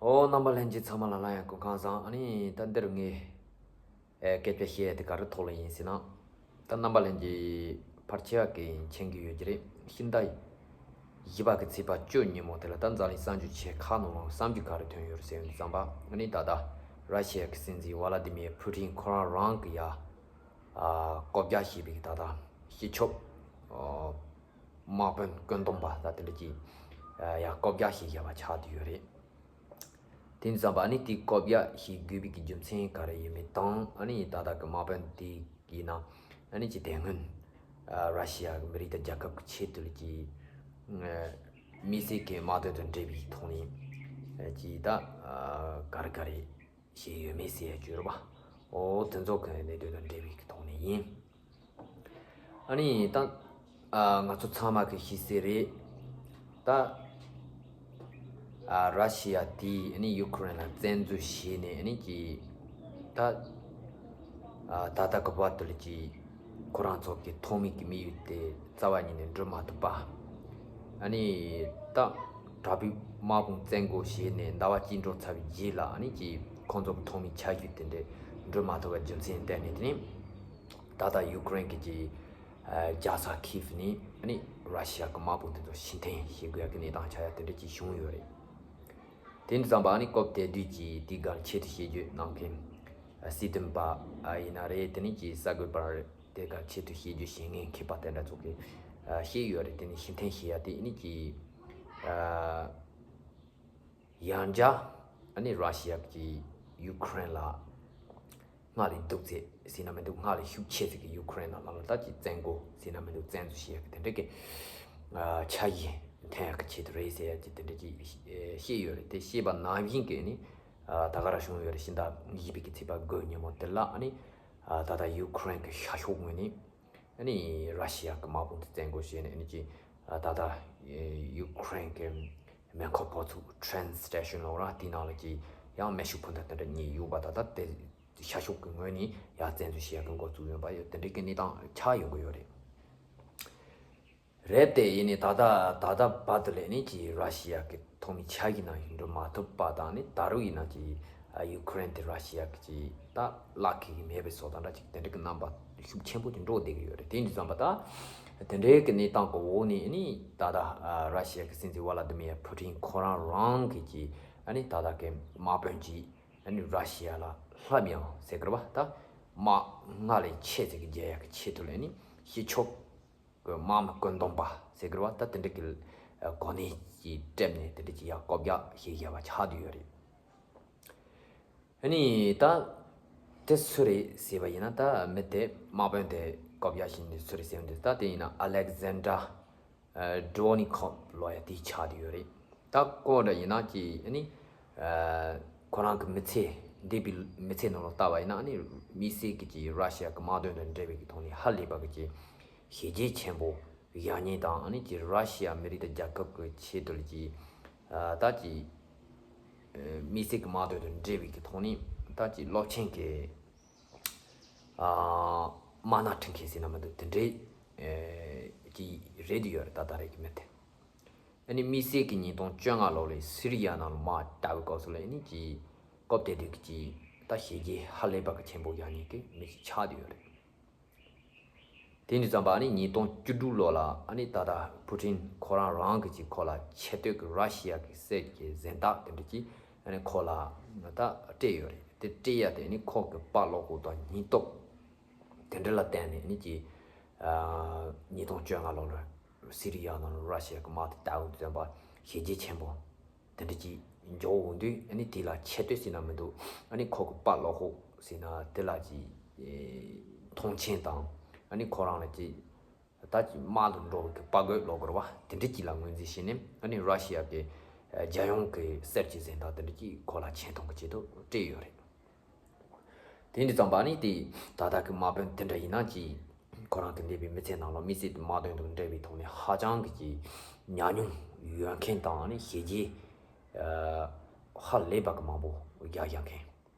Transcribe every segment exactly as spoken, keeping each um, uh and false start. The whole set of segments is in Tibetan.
ཨོ། རྣམ་པ་ལྷན་རྒྱས་ཚང་མ་ལ་ལ་ཡང་སྐུ་ཁམས་བཟང་། ཨ་ནི་ད་འདིར་ངས་ཨེ་སྐད་ཆ་བཤད་ཡ་དེ་ག་རེ་ཐོག་ལ་ཡིན་ཟེར་ན། ད་རྣམ་པ་ལྷན་རྒྱས་ཕལ་ཆེ་བ་གིས་མཁྱེན་གྱི་ཡོད་ཀྱི་རེད། ཕྱི་ཟླ་བཞི་པ་གི་ཚེས་པ་བཅུ་ཉིན་མོ་དེ་ལ་ད་འཛམ་གླིང་གསར་འགྱུར་ཆེ་ཁག་ནང་ལ་བསམ་རྒྱུ་ག་རེ་ཐོན་ཡོད་རེད་ཟེར་ཡོང་དུས་ཙམ་པ། ཨ་ནི་ད་ལྟ་ར་ཤི་ཡ་གི་སྲིད་འཛིན་ཝ་ལ་དི་མིར་ཕུ་ཊིན་ཁོ་རང་རང་གི་ཡ་ཨ་བཀོད་རྒྱ་བྱས་པའི་ད་ལྟ་སྤྱི་ཁྱབ་ཨ་དམག་དཔོན་བཀོད་འདོམས་པ་ད་དེ་འདྲ་ཅིག་ཨ་ཡ་བཀོད་རྒྱ་བྱས་བཞག་པ་ཆགས་བསྡད་ཡོད་རེད། དེ་ཙམ་པ་ཨ་ནི་དེའི་བཀོད་རྒྱ་ཞིག་དགོས་པའི་གི་རྒྱུ་མཚན་ག་རེ་ཡིན་མིན་དང་། ཨ་ནི་ད་ལྟ་གི་དམག་དཔོན་དེ་ཡིན་ན་ཨ་ནི་ཅི་དེ་སྔོན་ཨ་ར་ཤི་ཡ་གི་མི་རིགས་དང་རྒྱལ་ཁབ་ཀྱི་ཆེད་དུ་ལ་ཅི་ཨ་དམིགས་བསལ་གྱི་དམག་དོན་དང་འབྲེལ་བའི་ཐོག་ནས་ཨ་ཅི་ད་ཨ་ག་རེ་ག་རེ་བྱས་ཡོད་མེད་ཟེར་ཡ་བརྗོད་རོགས་པ། ཨོ་དེ་ཚོ་གི་གནད་དོན་དང་འབྲེལ་བའི་གི་ཐོག་ནས་ཡིན། ཨ་ནི་ད་ཨ་ང་ཚོ་ཚང་མ་གི་ཤེས་གསལ་རེད། ད་ཨ་ར་ཤི་ཡ་དེས་ཨ་ནི་ཡུ་ཁུ་རེན་ལ་བཙན་འཛུལ་བྱས་ནས། ཨ་ནི་ཀྱི་ད་ཨ་ད་ལྟ་གི་བར་དུ་ལ་ཀྱི་ཁོ་རང་ཚོ་གི་ཐོན་མི་གི་དམིགས་ཡུལ་དེ་རྩ་བ་ཉིད་ནས་འགྲུབ་མ་ཐུབ་པ། ཨ་ནི་ད་དྲག་པོའི་དམག་དཔུང་བཙན་རྒོལ་བྱས་ནས་ཟླ་བ་གཅིག་འགྲོ་ཚར་བའི་རྗེས་ལ། ཨ་ནི་ཀྱི་ཁོང་ཚོ་གི་ཐོན་མི་ཆ་རྒྱུས་དེ་འདྲས་འགྲུབ་མ་ཐུབ་པའི་རྒྱུ་མཚན་བརྟེན་ནས། དེ་ནས་ད་ལྟ་ཡུ་ཀེ་རེན་གྱི་ཀྱི་ཨ་རྒྱལ་ས་ཁིབ་ནས་ཨ་ནི་ར་ཤི་ཡ་གི་དམག་དཔུང་དེ་ཚོ་ཕྱིར་འཐེན་བྱེད་དགོས་ཡ་གི་གནས་སྟངས་ཆགས་ཡ་དེ་འདྲ་ཅིག་བྱུང་ཡོད་རེད། དེ་འདྲ་ཙམ་པ་ཨ་ནི་སྐབས་དེ་དུས་ཀྱི་དེའི་སྒང་ཆེད་དུ་ཞིབ་འཇུག་གནང་མཁན་ཨ་སྲིད་དོན་པ་ཨ་ཡིན་ན་རེད། དེ་ནས་ཀྱི་གསར་འགོད་པ་རེད། དེ་སྒང་ཆེད་དུ་ཞིབ་འཇུག་བྱེད་མཁན་མཁས་པ་དེ་འདྲ་ཚོ་གིས་ཨ་བཤད་ཡོད་རེད། དེ་ནས་ཕྱིར་འཐེན་བྱེད་ཡ་དེ་ཨ་ནི་ཀྱི་ཨ་ཡང་བསྐྱར་ཨ་ནི་ར་ཤི་ཡ་གིས་ཡུ་ཀེ་རེན་ལ་སྔར་ལས་སྡུག་ཚད་ཟེར་ན་མི་འདུག་སྔར་ལས་ཤུགས་ཆེ་ཟིག་གི་ཡུ་ཀེ་རེན་ལ་ལམ་ལ་ད་ཀྱི་བཙན་རྒོལ་ཟེར་ན་མི་འདུག་བཙན་འཛུལ་བྱེད་ཡག་གི་དེ་འདྲ་གི་ཨ་འཆར་གཞི་འཐེན་ཡག་གི་ཆེད་དུ་རེད་ཟེར་ཡག་གི་དེ་འདྲ་གི་བཤད་ཡོད་རེད། དེ་བཤད་པ་ནང་བཞིན་གི་ནི་ཨ་ད་ག་རང་བྱུང་ཡོད་རེད། ཕྱི་ཟླ་བཞི་པའི་གི་ཚེས་པ་དགུ་ཉིན་མོ་དེ་ལ་ཨ་ནི་ཨ་ད་ལྟ་ཡུ་ཀེ་རེན་གི་ཤར་ཕྱོགས་ངོས་ནས་ཨ་ནི་ར་ཤི་ཡ་གི་དམག་དཔུང་དེ་བཙན་རྒོལ་བྱས་ནས། ཨ་ནི་ཀྱི་ཨ་ད་ལྟ་ཡུ་ཀེ་རེན་གི་མེ་འཁོར་འབབ་ཚུགས་ཊེ་རེན་སི་ཊེ་ཤན་ལབ་ར། དེའི་ནང་ལ་ཀྱི་ཡང་མེ་ཤུགས་འཕུར་མདའ་དེ་འདྲ་གཉིས་ཡོད་པ། ད་ལྟ་དེ་ཤར་ཕྱོགས་ཀྱི་ངོས་ནས་ཡར་བཙན་འཛུལ་བྱེད་ཡག་གི་འགོ་བཙུགས་ཡོད་པ་ཡོད། དེ་འདྲའི་གི་གནས་སྟངས་ཆགས་ཡོང་གི་ཡོད་རེད། རེད་དེ་ཡིན་ནའི་ད་ལྟ་ད་ལྟ་བར་དུ་ལས་ནས་ཀྱི་ར་ཤི་ཡ་གི་ཐོན་མི་ཆ་རྒྱུས་ནང་བཞིན་འགྲུབ་མ་ཐུབ་པ་དང་། ནི་ད་རུང་ཡིན་ན་ཀྱི་ཡུ་ཀེ་རེན་དེ་ར་ཤི་ཡ་གི་ཀྱི་ད་བརླག་གི་མེད་པའི་བཟོ་དང་འདྲ་ཅིག་དེ་འདྲའི་གི་རྣམ་པ་ཤུགས་ཆེན་པོ་ཅིག་འགྲོ་བསྡད་ཀྱི་ཡོད་རེད། དེ་འདྲ་ཙམ་པ་ད་དེ་འདྲའི་གི་གནས་སྟངས་གི་འོག་ནས་ནི་ད་ལྟ་ར་ཤི་ཡ་གི་སྲིད་འཛིན་ཝ་ལ་དི་མིར་ཕུ་ཊིན་ཁོ་རང་རང་གི་ཀྱི་ཨ་ནི་ད་ལྟ་གི་དམག་དཔོན་གྱིས་ཨ་ནི་ར་ཤི་ཡ་ལ་ལྷབ་ཡང་ཟེར་གི་རེད་པ། ད་དམག་སྔར་ལས་ཆེ་ཙམ་གྱི་རྒྱག་ཡག་གི་ཆེད་དུ་ལས་ནི་སྤྱི་ཁྱབ་གི་དམག་མི་བཀོད་འདོམས་པ་ཟེར་གི་རེད་པ། ད་དེ་འདྲ་གི་གོ་གནས་ཀྱི་སྤྲད་ནས་དེ་འདྲ་ཅིག་ཡ་བཀོད་རྒྱ་བྱེད་བཞག་པ་ཆགས་བསྡད་ཡོད་རེད། ཨ་ནི་ད་དེ་སུ་རེད་ཟེར་བ་ཡིན་ན། ད་མི་དེ་དམག་དཔོན་དེ་བཀོད་རྒྱ་བྱས་ནས་སུ་རེད་ཟེར་བ་འདི། ད་དེ་ཡིན་ན་ཨ་ལེག་ཟན་ཌར་ཨ་ཌོ་ནི་ཁོབ་ལབ་ཡ་དེ་ཆགས་བསྡད་ཡོད་རེད། ད་ཁོ་འདྲ་ཡིན་ན་ཀྱི་ཨ་ནི་ཨ་ཁོ་རང་གི་མི་ཚེ་འདས་པའི་མི་ཚེ་ནང་ལ་ལྟ་བ་ཡིན་ན། ཨ་ནི་དམིགས་བསལ་གྱི་ཀྱི་ར་ཤི་ཡ་གི་དམག་དོན་དང་འབྲེལ་བའི་གི་ཐོག་ནས་ཧ་ལས་པ་གི་ཀྱི་བྱས་རྗེས་ཆེན་པོ་བཞག་མཁན་དང་། ཨ་ནི་ཀྱི་ར་ཤི་ཡ་མི་རིགས་དང་རྒྱལ་ཁབ་ཀྱི་ཆེད་དུ་ལ་ཀྱི་ཨ་ད་ཀྱི་ཨ་དམིགས་བསལ་གྱི་དམག་དོན་དང་འབྲེལ་བའི་གི་ཐོག་ནས་ད་ཀྱི་རླབས་ཆེན་གྱི་ཨ་དམག་སྣ་ཁྲིད་མཁན་ཟེར་ན་མི་འདུག་དེ་འདྲའི་ཨ་ཀྱི་རེད་དུ་ཡོད་རེད། ད་ད་རེས་ཀྱི་མི་དེ་ཨ་ནི་དམིགས་བསལ་གྱི་ཉིས་སྟོང་བཅོ་ལྔ་ལོ་ལ་སི་རི་ཡ་ནང་ལ་དམག་བཏང་བའི་སྐབས་སུ་ལ་ཨ་ནི་ཀྱི་སྐབས་དེ་དུས་ཀྱི་ད་བྱས་རྗེས་ཧ་ལས་པ་གི་ཆེན་པོ་བཞག་མཁན་གྱི་མི་ཞིག་ཆགས་བསྡད་ཡོད་རེད། དེ་འདྲ་ཙམ་པ་ཨ་ནི་ཉིས་སྟོང་བཅུ་དྲུག་ལོ་ལ་ཨ་ནི་ད་ལྟ་ཕུ་ཊིན་ཁོ་རང་རང་གི་ཅིག་ཁོ་ལ་ཆེ་བསྟོད་ཀྱི་ར་ཤི་ཡ་གི་གསེར་གྱི་གཟེངས་རྟགས་དེ་འདྲ་ཅིག་ཨ་ནི་ཁོ་ལ་ད་སྤྲད་ཡོད་རེད། དེ་སྤྲད་ཡ་དེ་ཨ་ནི་ཁོ་གི་དཔའ་བློ་ཁོག་དང་སྙིང་སྟོབས་དེ་འདྲ་ལ་བརྟེན་ནས། ཨ་ནི་ཅིག་ཨ་ཉིས་སྟོང་བཅོ་ལྔ་ལོ་ལ་སི་རི་ཡ་ནང་ལ་ར་ཤི་ཡ་གི་དམག་དེ་བཏང་བའི་དུས་ཙམ་པ་བྱས་རྗེས་ཆེན་པོ་དེ་འདྲ་ཅིག་འཇོག་འོང་དུས། ཨ་ནི་དེ་ལ་ཆེ་བསྟོད་ཟེར་ན་མི་འདུག་ཨ་ནི་ཁོ་གི་དཔའ་བློ་ཁོག་ཟེར་ན་དེ་ལ་ཅིག་ཨེ་མཐོང་ཆེན་དང་། ཨ་ནི་ཁོ་རང་ལ་ཅིག་ད་ཅིག་དམག་ལ་འགྲོ་བའི་གི་དཔའ་རྒོད་ལབ་དགོས་རེད་པ། དེ་འདྲ་ཅིག་ལ་ངོས་འཛིན་བྱས་ནས། ཨ་ནི་ར་ཤི་ཡ་གི་ཨེ་རྒྱལ་ཡོངས་ཀྱི་གསེར་གྱི་གཟེངས་རྟགས་དེ་འདྲ་ཅིག་ཁོ་ལ་ཆེ་མཐོང་གི་ཆེད་དུ་སྤྲད་ཡོད་རེད། དེ་འདྲ་ཙམ་པ་ནི་དེ་ད་ལྟ་གི་དམག་དཔོན་དེ་འདྲ་ཡིན་ན་ཅིག་ཁོ་རང་གི་འདས་པའི་མི་ཚེ་ནང་ལ་དམིགས་བསལ་དུ་དམག་དོན་དང་འབྲེལ་བའི་ཐོག་ནས་ཧ་ཅང་གི་ཅིག་ཉམས་མྱོང་ཡོད་མཁན་དང་། ཨ་ནི་བྱས་རྗེས་ཨ་ཧ་ལས་པ་གི་མང་པོ་རྒྱག་བཞག་མཁན།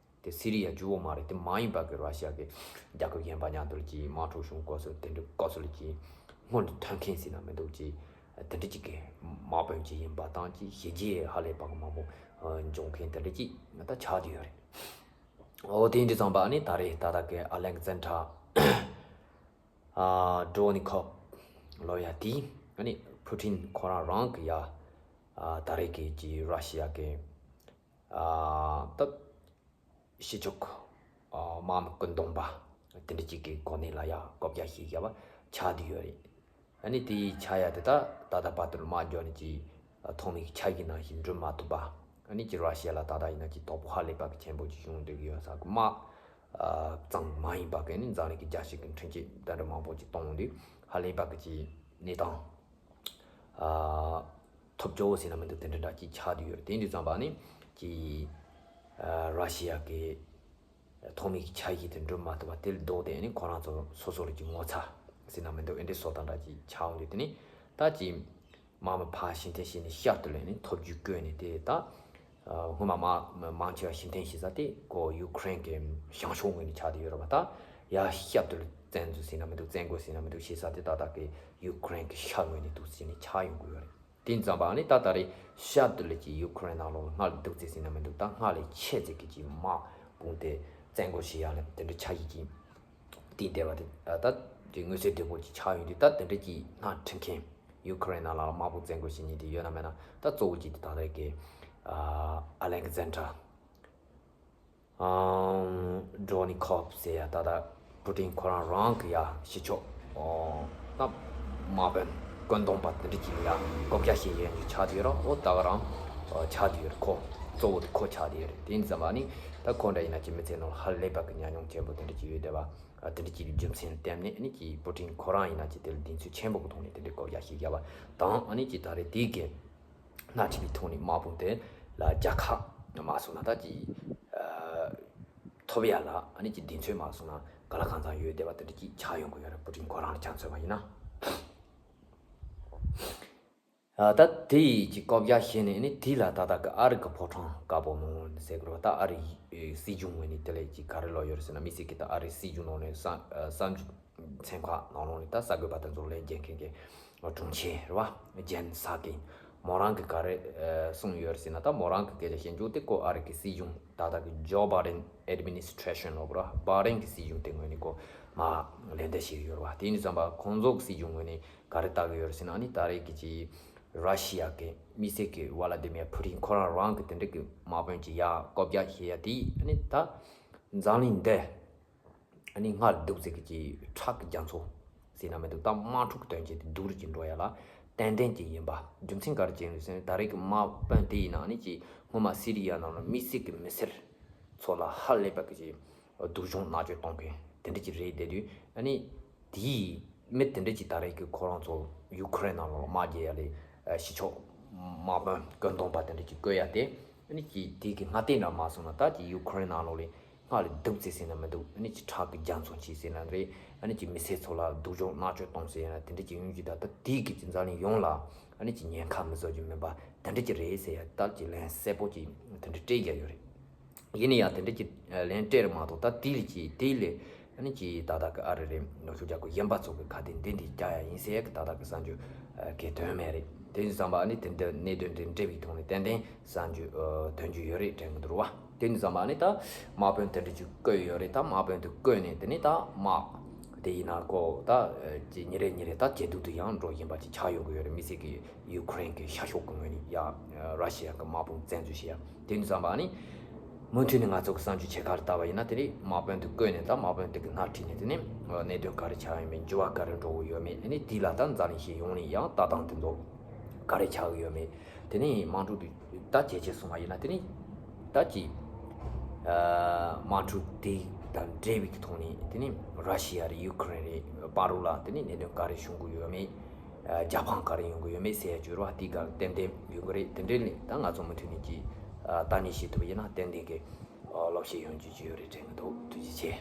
དེ་སི་རི་ཡ་གཅིག་པོ་མ་རེད། དེ་མ་ཡིན་པ་གི་ར་ཤི་ཡ་གི་རྒྱལ་ཁབ་གཞན་པ་མཉམ་དུ་ལ་ཅིག་དམག་འཁྲུག་བྱུང་སྐབས་སུ་དེ་འདྲའི་སྐབས་སུ་ལ་ཅིག་སྔོན་དུ་ཐོན་མཁན་ཟེར་ན་མི་འདུག་ཅིག་ དེ་འདྲ་ཅིག་གི་དམག་དཔོན་ཅིག་ཡིན་པ་དང་ཅིག་བྱས་རྗེས་ཧ་ལས་པ་གི་མང་པོ་འབྱུང་མཁན་དེ་འདྲ་ཅིག་ད་ཆགས་བསྡད་ཡོད་རེད། འོ་དེ་འདྲ་ཙམ་པ་ནི་ད་རེས་ད་ལྟ་གི་ཨ་ལེག་ཛན་ཏྲ་ཨ་ཌོ་ནི་ཁོབ་ལོ་ཡ་དེ་ཨ་ནི་ཕུ་ཊིན་ཁོ་རང་རང་གི་ཡ་ཨ་ད་རེས་ཀྱི་ཅི་ར་ཤི་ཡ་གི་ཨ་ད་ཕྱི་ཕྱོགས་ཨ་དམག་མི་བཀོད་འདོམས་པ་དེ་འདྲ་ཅིག་གི་གོ་གནས་ལ་ཡ་བསྐོ་བཞག་བྱས་བཞག་པ་ཆགས་བསྡད་ཡོད་རེད། ཨ་ནི་དེའི་ཆགས་ཡ་དེ་ད་ད་ལྟ་བར་དུ་དམག་རྒྱག་ནས་ཀྱི་ཐོག་མའི་ཆ་ཡིག་ནང་བཞིན་འགྲུབ་མ་ཐུབ་པ། ཨ་ནི་ཀྱི་ར་ཤི་ཡ་ལ་ད་ལྟ་ཡིན་ན་ཀྱི་དོ་ཕོག་ཧ་ལས་པ་གི་ཆེན་པོ་ཅིག་བྱུང་བསྡད་ཀྱི་ཡོད་ས་གི་དམག་ཨ་གཙང་མ་ཡིན་པ་གི་ནི་འཛམ་གླིང་གི་རྒྱལ་སྤྱི་གི་འཕྲིན་བཅོལ་དེ་འདྲ་མང་པོ་ཅིག་གཏོང་འདུག་ཧ་ལས་པ་གི་ཅིག་གནས་སྟངས་ཨ་ཐོབ་ཆོག་ཟེར་ན་མི་འདུག་དེ་འདྲ་འདྲ་ཅིག་ཆགས་བསྡད་ཡོད་རེད། དེ་འདྲ་ཙམ་པ་ནི་ཀྱི་ཨ་ར་ཤི་ཡ་གི་ཐོག་མའི་ཆ་ཡིག་དེ་འགྲུབ་མ་ཐུབ་པ་དེ་ལ་ལྡོག་སྟེ་ནི་ཁོ་རང་ཚོ་སོ་སོ་ལ་ཀྱི་ངོ་ཚ་ཟེར་ན་མི་འདུག་ཨེ་འདྲ་བཟོ་སྟངས་འདྲ་ཅིག་ཆགས་འོང་དུས་དེ་ནི་ད་ཀྱི་དམག་མི་ཕར་ཕྱིར་འཐེན་བྱས་ནས་ཤར་དུ་ལེན་ནས་ཐོབ་རྒྱུ་བཀོད་ནས་དེ་ད་ཨ་སྔོན་མ་དམག་མི་མང་ཆེ་བ་ཕྱིར་འཐེན་བྱེད་ས་དེ་ཁོ་ཡུ་ཁུ་རེན་གྱི་བྱང་ཕྱོགས་ངོས་ནས་ཆགས་བསྡད་ཡོད་རེད་པ། ད་ཡར་ཤར་དུ་ལ་བཙན་འཛུལ་ཟེར་ན་མི་འདུག་བཙན་རྒོལ་ཟེར་ན་མི་འདུག་བྱེད་ས་དེ་ད་ལྟ་གི་ཡུ་ཁུ་རེན་གྱི་ཤར་ངོས་ནས་འདུག་ཟེར་ནས་ཆགས་ཡོང་གི་ཡོད་རེད། དེ་ཙམ་པ་ནི་ད་ད་རེས་ཤར་དུ་ལ་ཀྱི་ཡུ་ཁུ་རེན་ནང་ལོགས་ལ་སྔར་ལ་འདུག་ཚེ་ཟེར་ན་མི་འདུག་ད་སྔར་ལས་ཆེ་ཙམ་གྱི་ཀྱི་དམག་དཔུང་དེ་བཙན་རྒོལ་བྱེད་ཡ་ལ་དེ་འདྲ་ཆ་ཡིག་ཀྱི་དེ་བསྡད་པ་དེ་ད་ཀྱི་མངོན་གསལ་དོད་པོ་ཅིག་ཆགས་ཡོང་དུས་ད་དེ་འདྲ་ཀྱི་སྣ་ཁྲིད་མཁན་ཡུ་ཁུ་རེན་ནང་ལ་དམག་དཔུང་བཙན་རྒོལ་བྱེད་མཁན་དེ་ཡོད་ན་མེད་ན་ད་གཙོ་བོ་གཅིག་དེ་ད་རེས་ཀྱི་ཨ་ཨ་ལེག་ཛན་ཏྲ་ཨམ་ཌོ་ནི་ཁོབ་ཟེར་ཡ་ད་ལྟ་པུ་ཏིན་ཁོ་རང་རང་གི་ཡ་ཕྱི་ཕྱོགས་ཨོ་ད་དམག་དཔོན་བཀོད་འདོམས་པ་དེ་འདྲ་ཅིག་ལ་ཡ་བསྐོ་བཞག་བྱེད་ཡས་ཀྱི་ཆགས་བསྡད་ཡོད་ར། ཨོ་ད་ག་རང་ཨོ་ཆགས་བསྡད་ཡོད་ར། ཁོ་གཙོ་བོ་དེ་ཁོ་ཆགས་བསྡད་ཡོད་རེད། དེ་ཡིན་ཙམ་པ་ནི་ད་ཁོ་འདྲ་ཡིན་ན་ཅི་མི་ཚེ་ནང་ཧ་ལས་པ་གི་ཉམས་མྱོང་ཆེན་པོ་དེ་འདྲ་ཅིག་ཡོད་བསྡད་པ། ཨ་དེ་འདྲ་ཅིག་གི་རྒྱུ་མཚན་བསྟན་ནས་ནི་ཀྱི་པུ་ཏིན་ཁོ་རང་ཡིན་ན་ཅི་དེ་ལ་གདེང་ཚོད་ཆེན་པོ་གི་ཐོག་ནས་དེ་འདྲའི་བསྐོ་བཞག་བྱེད་རྒྱ་བ་དང་ཨ་ནི་ཀྱི་ད་རེས་དེའི་གི་སྣ་ཁྲིད་པའི་ཐོག་ནས་དམག་དཔུང་དེ་ལ་རྒྱལ་ཁ་མ་སོང་ན་ད་ཀྱི་ཨ་ཐོབ་ཡ་ལ་ཨ་ནི་ཀྱི་གདེང་ཚོད་མ་སོང་ན་ག་ལ་གང་འཚམ་ཡོད་བསྡད་པ་དེ་འདྲ་ཅིག་ཆགས་ཡོང་གི་ཡོད་རེད། པུ་ཏིན་ཁོ་རང་ལ་ཆ་མཚོན་པ་ཡིན་ན། ཨ་ད་དེ་ཡི་ཀྱི་བསྐོ་བཞག་བྱས་ནས་ནི་དེ་ལ་ད་ལྟ་གི་ཨ་རི་གི་ཕོ་བྲང་དཀར་པོ་ནང་ཟེར་དགོས་རེད་བ། ད་ཨ་རི་སྲིད་གཞུང་ངོས་ནས་དེ་ལས་ཀྱི་ག་རེ་ལོག་ཡོད་རེད་ཟེར་ན་དམིགས་བསལ་གྱི་ད་ཨ་རི་སྲིད་གཞུང་ནང་ནས་གསར་གསར་འགྱུར་ཚན་ཁག་ནང་ལོགས་ནས་ད་གསར་འགོད་པ་དེ་ཚོ་ལན་རྒྱག་མཁན་གྱི་དྲུང་ཆེ་རེད་བ། ཇེན་སཱ་ཀིན་མོ་རང་གི་ག་རེ་གསུངས་ཡོད་རེད་ཟེར་ན་ད་མོ་རང་གི་སྐད་ཆ་བཤད་རྒྱུ་དེ་ཁོ་ཨ་རི་གི་སྲིད་གཞུང་ད་ལྟ་གི་ཇོ་བྷ་ཌེན་ཨེཌ་མི་ནི་སི་ཊྲེ་ཤན་ལབ་དགོས་རེད་བ། བྷ་ཌེན་གི་སྲིད་གཞུང་དེ་ངོས་ནས་ཁོ་མར་ལན་འདེབས་བྱས་ཡོད་རེད་བ། དེ་ཡིན་ཙམ་པ་ཁོང་ཚོ་གི་སྲིད་གཞུང་ངོས་ནས་ག་རེ་ལྟ་གི་ཡོད་རེད་ཟེར་ན་ནི་ད་རེས་ཀྱི་ཅི་ར་ཤི་ཡ་གི་དམིགས་བསལ་གྱི་ཝ་ལ་ཏི་མིར་ཕུ་ཏིན་ཁོ་རང་རང་གི་དེ་འདྲ་གི་དམག་དཔོན་གྱི་ཡ་བསྐོ་བཞག་བྱེད་ཡ་དེ་ནི་ད་འཛམ་གླིང་འདི་ནི་སྔར་སྡུག་ཚད་ཀྱི་ཅི་ཁྲག་གི་རྒྱ་མཚོ་ཟེར་ན་མི་འདུག་ད་དམག་འཁྲུག་དོན་རྐྱེན་དེ་སྡུག་རུ་ཅིག་འགྲོ་ཡ་ལ་ཏན་ཏན་ཅིག་ཡིན་པ། རྒྱུ་མཚན་ག་རེ་ཅིག་ཡིན་ཟེར་ན་ད་རེས་ཀྱི་དམག་དཔོན་དེ་ཡིན་ན་ནི་ཅི་སྔོན་མ་སི་རི་ཡ་ནང་ལ་དམིགས་བསལ་གྱི་མི་སེར་ཚོ་ལ་ཧ་ལས་པ་གི་ཅི་སྡུག་སྦྱོང་མནར་གཅོད་གཏོང་མཁན་དེ་འདྲ་ཅིག་རེད། དེ་དུས་ཨ་ནི་དེའི་མི་དེ་འདྲ་ཅིག་ད་རེས་ཀྱི་ཁོ་རང་ཚོ་ཡུ་ཁུ་རེན་ནང་ལོགས་དམག་རྒྱག་ཡ་ལས་ཕྱི་ཕྱོགས་དམག་དཔོན་བཀོད་འདོམས་པ་དེ་འདྲ་ཅིག་བསྐོ་ཡ་དེ་ཨ་ནི་ཀྱི་དེ་གི་སྔ་ལྟས་འདྲ་མ་སོང་ན་ད་ཀྱི་ཡུ་ཁུ་རེན་ནང་ལོགས་ལས་སྔར་ལས་སྡུག་ཚད་ཟེར་ན་མི་འདུག་ཨ་ནི་ཀྱི་ཁྲག་གི་རྒྱ་མཚོ་ཆེ་ཟེར་ན་རེད། ཨ་ནི་ཀྱི་མི་སེར་ཚོ་ལ་སྡུག་སྦྱོང་མནར་གཅོད་གཏོང་ཟེར་ན་དེ་འདྲ་ཅིག་ཡོང་རྒྱུ་ད་ད་དེ་གི་ཀྱི་འཛམ་གླིང་ཡོངས་ལ་ཨ་ནི་ཀྱི་ཉེན་ཁ་མི་བཟོ་རྒྱུ་མིན་པ་དེ་འདྲ་ཅིག་རེད་ཟེར་ཡ་ད་ཀྱི་ལན་གསལ་པོ་ཅིག་དེ་འདྲ་སྤྲད་རྒྱུ་ཡོད་རེད། ཡིན་ན་ཡང་དེ་འདྲ་ཅིག་ལན་སྤྲད་རེད་མ་གཏོགས་ད་དེ་ལས་ཀྱི་དེ་ལས་ཨ་ནི་ཀྱི་ད་ལྟ་གི་ཨ་རི་རེད་ནོར་ཤུགས་རྒྱག་གི་གཞན་པ་ཚོ་གི་ཁ་དེ་འདི་འདི་རྒྱག་ཡ་ཡིན་ཟེར་ཡ་གི་ད་ལྟ་གི་གསར་འགྱུར་གི་དོན་མེད་རེད། དེ་ཡིན་ཙམ་པ་ཨ་ནི་དེ་འདྲ་གནད་དོན་དེ་འདྲ་བའི་ཐོག་ནས་ཏན་ཏན་གསར་འགྱུར་ཐོན་རྒྱུ་ཡོད་རེད་དྲན་གི་འདུག་རེད་བ། དེ་ཡིན་ཙམ་པ་ཨ་ནི་ད་དམག་དཔོན་དེ་འདྲ་ཅིག་བསྐོས་ཡོད་རེད། ད་དམག་དཔོན་དེ་བསྐོས་ནས་དེ་ནས་ད་དམག་དེ་ཡིན་ན་ཀོ་ད་ཀྱི་ཉིན་རེ་ཉིན་རེ་ད་ཇེ་སྡུག་ཏུ་ཡང་འགྲོ་བཞིན་པ་ཅིག་ཆགས་ཡོང་གི་ཡོད་རེད། དམིགས་བསལ་གྱི་ཡུ་ཁུ་རེན་གྱི་ཤར་ཕྱོགས་ཀྱི་ངོས་ནས་ཡ་ར་ཤི་ཡ་གི་དམག་དཔུང་བཙན་འཛུལ་བྱས་ཡ། དེ་ཡིན་ཙམ་པ་ཨ་ནི་མུ་མཐུད་ནས་ང་ཚོ་གི་གསར་འགྱུར་ཆེ་ཁག་ལ་ལྟ་བ་ཡིན་ན་དེ་ནས་དམག་དཔོན་དེ་བསྐོས་ནས་ད་དམག་དཔོན་དེ་གི་སྣེ་ཁྲིད་ནས་དེ་ནས་གནད་དོན་ག་རེ་ཆགས་ཡོད་མེད། འགྱུར་བ་ག་རེ་འགྲོ་གི་ཡོད་མེད། ཨ་ནི་དེ་ལ་ད་འཛམ་གླིང་སྤྱི་ཡོངས་ནས་ཡང་ལྟ་སྟངས་དེ་ཚོ་ག་རེ་ཆགས་ཀྱི་ཡོད་མེད། དེ་ནས་དམག་འཁྲུག་དེ་ད་ཇེ་ཆེ་སོང་བ་ཡིན་ན་དེ་ནས་ད་ཀྱི་ཨ་དམག་འཁྲུག་དེ་དང་འབྲེལ་བའི་ཐོག་ནས་དེ་ནས་ར་ཤི་ཡ་རེད་ཡུ་ཁུ་རེན་རེད་བར་རུ་ལ་དེ་ནས་གནད་དོན་ག་རེ་བྱུང་གི་ཡོད་མེད། རྒྱལ་ཕམ་ག་རེ་ཡོང་གི་ཡོད་མེད་ཟེར་ཡ་འགྱུར་བ་དེ་ག་ཏན་ཏན་ཡོང་གི་རེད། དེ་འདྲའི་ནས་ད་ང་ཚོ་མུ་མཐུད་ནས་ཀྱི་ཨ་ལྟ་ཉན་བྱེད་ཐུབ་པ་ཡིན་ན་ཏན་ཏན་གྱི་ཨ་ལོག་ཤེས་ཡོང་རྒྱུ་ཅིག་ཡོད་རེད་དྲན་གི་འདུག་ཐུགས་རྗེ་ཆེ།